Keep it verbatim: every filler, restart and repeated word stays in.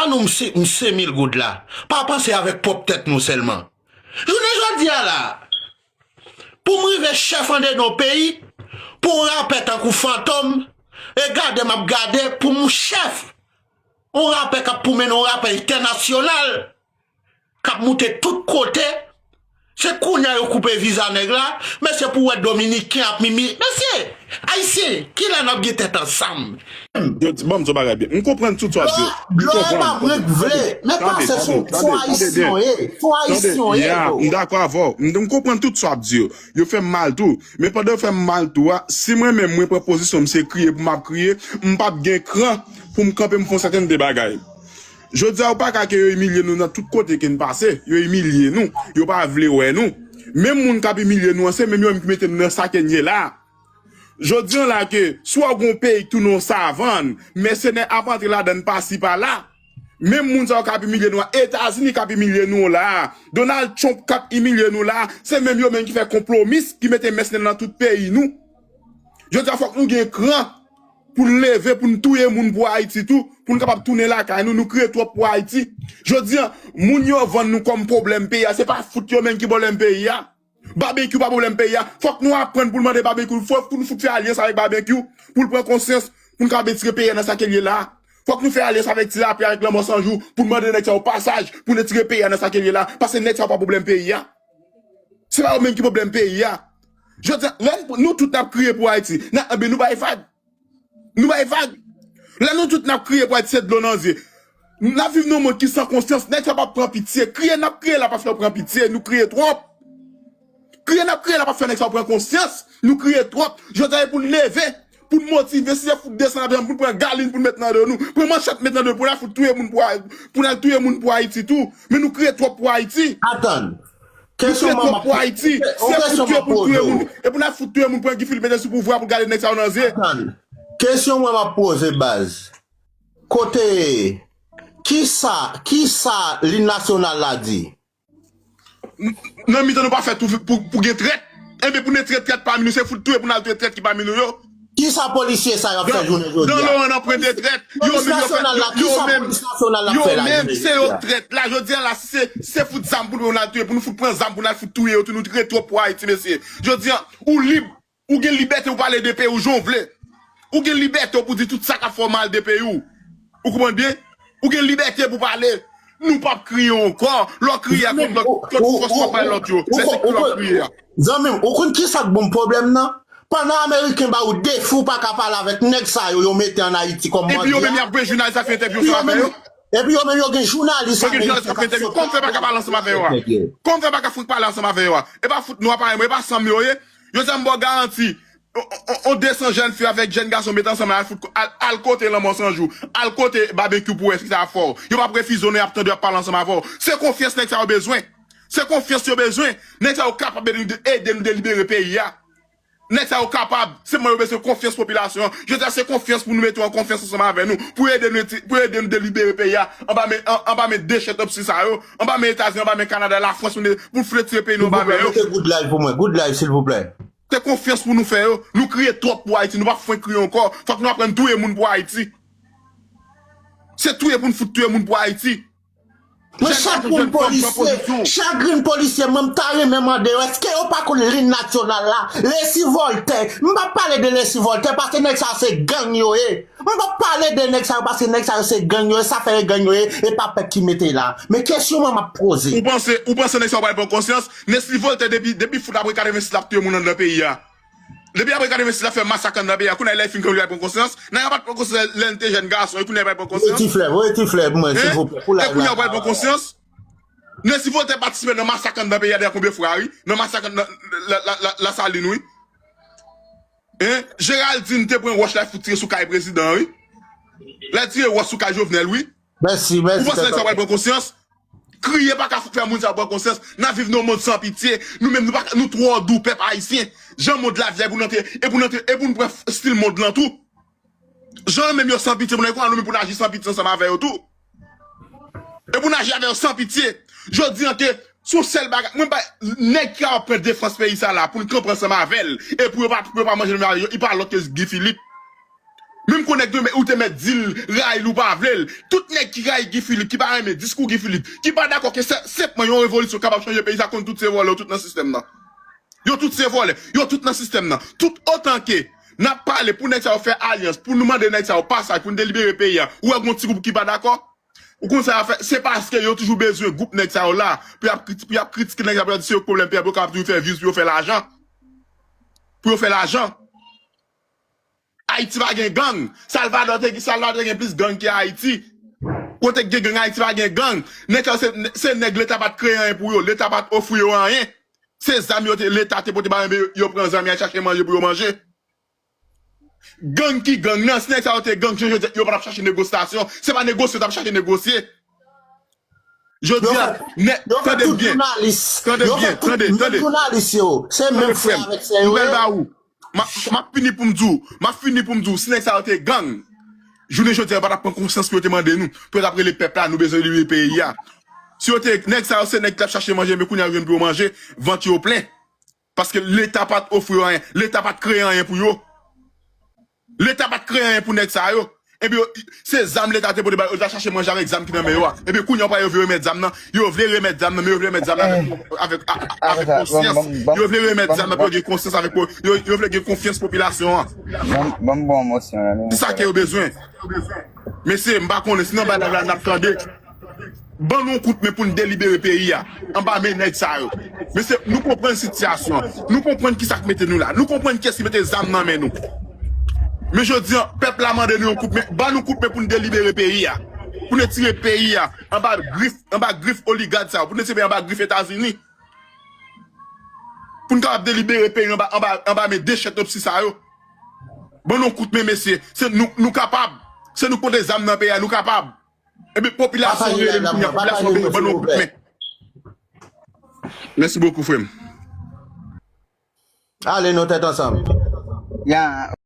Ban nou m se, m se mil goud la. Pa panse avèk pwòp tèt nou sèlman. Jounen jodi a la, pou m rive chèf andedan yon peyi, pou yon rapè tankou Fantom, e gade m ap gade pou m chèf. Yon rapè k ap pou mennen yon rapè entènasyonal, k ap moute tout kote. Se kounye a yo koupe viza nèg la. Mesye, pou wè Dominiken ap mimi. Mesye, Ayisyen, kilè n ap gen tèt ansanm? Yo di, ban m di yon bagay byen. M konprann tout sa w ap di yo. M Dlo e konprann. pa brek vle. Men pase sou fo Ayisyen yo ye. Fo Ayisyen yo ye, bro. M dakò avè w. M, m konprann tout sa w ap di yo. Yo fè m mal tou. Men pandan yo fè m mal tou a, si mwen menm mwen pran pozisyon m se kriye pou m ap kriye, m p ap gen kran pou m kanpe m fè yon sèten de bagay. Jodi a, ou pa ka ke yo imilye nou nan tout kote ke n pase. Yo imilye nou. Yo pa vle wè nou. Menm moun k ap imilye nou an, se menm yo menm ki mete nou nan sa ke n ye la. Jodi a la ke, swa w gen yon peyi k tounen yon savann, mèsenè ap antre ladan n pasi pala. Menm moun sa yo k ap imilye nou an, Etazini k ap imilye nou la. Donald Trump k ap imilye nou la. Se menm yo menm ki fè konplomis, ki mete mèsenè nan tout peyi nou. Jodi a, fòk nou gen kran pou n leve, pou n touye moun pou Ayiti tou, pou n kapab tounen lakay nou, nou kriye twòp pou Ayiti. Jodi a, moun yo vann nou kòm pwoblèm peyi a, se pa fout yo menm ki pwoblèm peyi a. Babenkyou pa pwoblèm peyi a. Fòk nou aprann pou n mande Babenkyou, fòk nou fout fè alyans avèk Babenkyou, pou l pran konsyans, pou n kapab retire peyi a nan sa ke l ye la. Fòk nou fè alyans avèk Ti Lapli, avèk Lanmò San Jou, pou n mande nèg sa yo pasaj, pou n retire peyi a nan sa ke l ye la. Paske nèg sa yo pa pwoblèm peyi a. Se pa yo menm ki pwoblèm peyi a. Jodi a, lè n, nou tout n ap kriye pou Ayiti. N a, enben nou bay vag. Nou bay vag. Lè nou tout n ap kriye pou Ayiti, se dlo nan zye. N ap viv nan yon mond ki san konsyans. Nèg sa p ap pran pitye. Kriye n ap kriye la pa fè yo pran pitye. Nou kriye twòp. Kriye n ap kriye la pa fè nèg sa yo pran konsyans. Nou kriye twòp. Jodi a, e pou n leve, pou n motive, si se fout desann ap desann, pou n pran galin pou n met nan do nou. Pran manchèt met nan do nou, pou n al fout touye moun pou Ay-, pou n al touye moun pou Ayiti tou. Men nou kriye twòp pou Ayiti. Atann. Kesyon mwen m ap poze. Se pou touye pou touye moun. E pou n ap fout touye moun, pran Guy Philippe mete sou pouvwa pou gade nèg sa yo nan zye. Kesyon mwen m ap poze, baz. Kote, kisa, kisa lim nasyonal la di? Nan mitan nou pa fèt pou, pou, pou gen trèt. Enben pou n retire trèt pami nou, se fout touye pou n al touye trèt ki pami nou yo. Kisa polisye sa yo ap fè jounen jodi a? Dan Loran nan pran de trèt. Yo menm yo fè, yo, yo menm, yo menm se yo trèt la. Jodi a la, si se, se fout zam pou nou al touye, pou nou fout pran zam pou n al fout touye yo tou, nou kriye twòp pou Ayiti, mesye. Jodi a, ou lib, ou gen libète pou pale de peyi w jan w vle. Ou gen libète w pou di tout sa k ap fè w mal de peyi w. Ou konprann byen? Ou gen libète pou pale. Nou p ap kriye ankò. Lè w kriye a kont lòt, lòt fòs w ap bay lòt yo. Men se ki lè w kriye a. Zanmi m, ou konn kisa k ban m pwoblèm nan? Pandan Ameriken ba ou defi ou pa ka pale avèk nèg sa yo, yo mete ann Ayiti kòm bandit. Epi yo menm y ap pran jounalis ap fè entèvyou ansanm avè yo. Epi yo menm yo gen jounalis Ameriken k ap sot. Kòman fè pa ka pale ansanm avè yo a? Kòman fè pa ka fout pale ansanm avè yo a? E pa fout nwa parèy mwen, e pa sanm yo ye. Yo di a m ba w garanti. On, on, on de san jèn fi avèk jèn gason mete ansanm al fout, al, al kote Lanmò San Jou, al kote Babenkyou pou wè si sa ap fè w. Yo p ap refize w non, y ap tande, y ap pale ansanm avè w. Se konfyans nèg sa yo bezwen. Se konfyans yo bezwen. Nèg sa yo kapab ede nou de-, ede nou delibere peyi a. Nèg sa yo kapab. Sèlman yo bezwen konfyans popilasyon an. Jodi a se konfyans pou nou mete yo an konfyans ansanm avè nou. Pou ede nou, pou ede nou delibere peyi a. Anba men, an, anba men dechètopsi sa yo. Anba men Etazini, anba men Kanada, Lafrans, pou nou, pou nou fout retire peyi nou anba men yo. Mete good live pou mwen. Good live, silvouplè. Se konfyans pou nou fè yo. Nou kriye twòp pou Ayiti. Nou p ap fwenk kriye ankò. Fòk nou aprann touye moun pou Ayiti. Se touye pou n fout touye moun pou Ayiti. Men chak moun polisye, chak grenn polisye, mwen m ta renmen mande yo, èske yo pa konn lim nasyonal la? Lesi Vòltè, m p ap pale de Lesi Vòltè paske nèg sa yo se gang yo ye. M p ap pale de nèg sa yo paske nèg sa yo se gang yo ye, sa fè yo gang yo ye, e pa pèp ki mete la. Men kesyon mwen m ap poze. Ou panse, ou panse nèg sa yo pral pran konsyans? Lesi Vòltè depi, depi fout apre katrevensis l ap touye moun anndan peyi a. Depi apre katrevensis l ap fè masak anndan peyi a, kounye a lè l fin kanpe l pral pran konsyans. Nèg la pa t pran konsyans lè l te jèn gason, e kounye a l pral pran konsyans. Yon ti flè, yon ti flè pou mwen, silvouplè, pou live la. E kounye a l pral pran konsyans. Lesi Vòltè patisipe nan masak anndan peyi a deja konbyen fwa, wi. Nan masak anndan, la, la, la, Lasalin, wi. Hein? Géraldine te pran wòch la fout tire sou kay prezidan an, wi. L al tire wòch sou kay Jovenel, wi. Mèsi, mèsi. Ou panse nèg sa pral pran konsyans? Kriye pa ka fout fè moun sa pran konsyans. N ap viv nan yon mond san pitye. Nou menm, nou pa, nou twò dou, pèp ayisyen. Jan mond la vye, e pou n antre, e pou n antre, e pou n pran stil mond lan tou. Jan yo menm yo san pitye pou nèg yo, nou menm pou n aji san pitye ansanm avè yo tou. E pou n aji avè yo san pitye. Jodi an ke, se yon sèl bagay, mwen pa, nèg ki ap pran defans peyi sa la, pou n kanpe ansanm avè l, e pou yo pa, pou yo pa manje nan avè yo, li pa lòt ke Guy Philippe. Menm kon nèg ou te mèt di l, rayi l ou pa vle l. Tout nèg ki rayi Guy Philippe, ki pa renmen diskou Guy Philippe, ki pa dakò ke se senpman yon revolisyon kapab chanje peyi sa, konn tout se vòlè, yo tout nan sistèm nan. Yo tout se vòlè, yo tout nan sistèm nan. Tout otan ke n ap pale pou nèg sa yo fè alyans, pou nou mande nèg sa yo pasaj, pou n delibere peyi a, ou wè gon ti gwoup ki pa dakò? Ou konn sa y ap fè? Se paske yo toujou bezwen gwoup nèg sa yo la, pou y ap kriti-, pou y ap kritike nèg sa, pou y ap di se yo k pwoblèm peyi a, pou yo kapab toujou fè views, pou yo fè lajan. Pou yo fè lajan. Ayiti pa gen gang. Salvadò te, Salvadò te gen plis gang ke Ayiti. Kote k gen gang, Ayiti pa gen gang. Nèg sa yo se, se nèg Leta pa t kreye anyen pou yo. Leta pa t ofri yo anyen. Se zam yo te, Leta te pote ba yo, men yo, yo pran zam, y al chache manje pou yo manje. Gang ki gang nan, si nèg sa yo te gang, jan yo di, yo pa t ap chache negosyasyon. Se pa negosye yo t ap chache negosye. Jodi a, nèg, tande m byen. Tande m byen, tande, tande. Tande, frè m. M pral ba ou. M ap, m ap fini pou m di w. M ap fini pou m di w. Si nèg sa yo te gang, jounen jodi a, yo pa t ap pran konsyans pou yo te mande nou, pou yo t ap rele pèp la, nou bezwen libere peyi a. Si yo te, nèg sa yo se nèg ki t ap chache manje, men kounye a yo jwenn pou yo manje, vant yo plen. Paske Leta pa t ofri yo anyen. Leta pa t kreye anyen pou yo. Leta pa t kreye anyen pou nèg sa yo. Ebyen, yo, se zam Leta te pote ba yo, yo t al chache manje avèk zam ki nan men yo a. Ebyen, kounye a, yo vle remèt zam nan. Yo vle remèt zam nan, men yo vle remèt zam nan avèk, avèk, a- a- avèk konsyans. Yo vle remèt zam nan pou yo gen konsyans avèk po-, yo, yo vle gen konfyans popilasyon an. Ban m, ban m bon mosyon an. Se sa ke yo bezwen. Mesye, m pa konnen si nan bagay la n ap tande. Ban nou yon kout men pou n delibere peyi a. Anba men nèg sa yo. Mesye, nou konprann sitiyasyon an. Nou konprann kisa k mete nou la. Nou konprann kiyès ki mete zam nan men nou. Men jodi a, pèp la mande nou yon kout men. Ban nou kout men pou n delibere peyi a. Pou n retire peyi a anba grif, anba grif oligak sa yo. Pou n retire peyi a anba grif Etazini. Pou n kapab delibere peyi a anba, anba, anba men de chètopsi sa yo. Ban nou yon kout men, mesye. Se nou, nou kapab. Se nou k pote zam nan peyi a, nou kapab. Ebyen, popilasyon an rele nou kounye a, popilasyon an ban nou yon kout men. Mèsi bokou, frè m. Ale, nou tèt ansanm. Ya.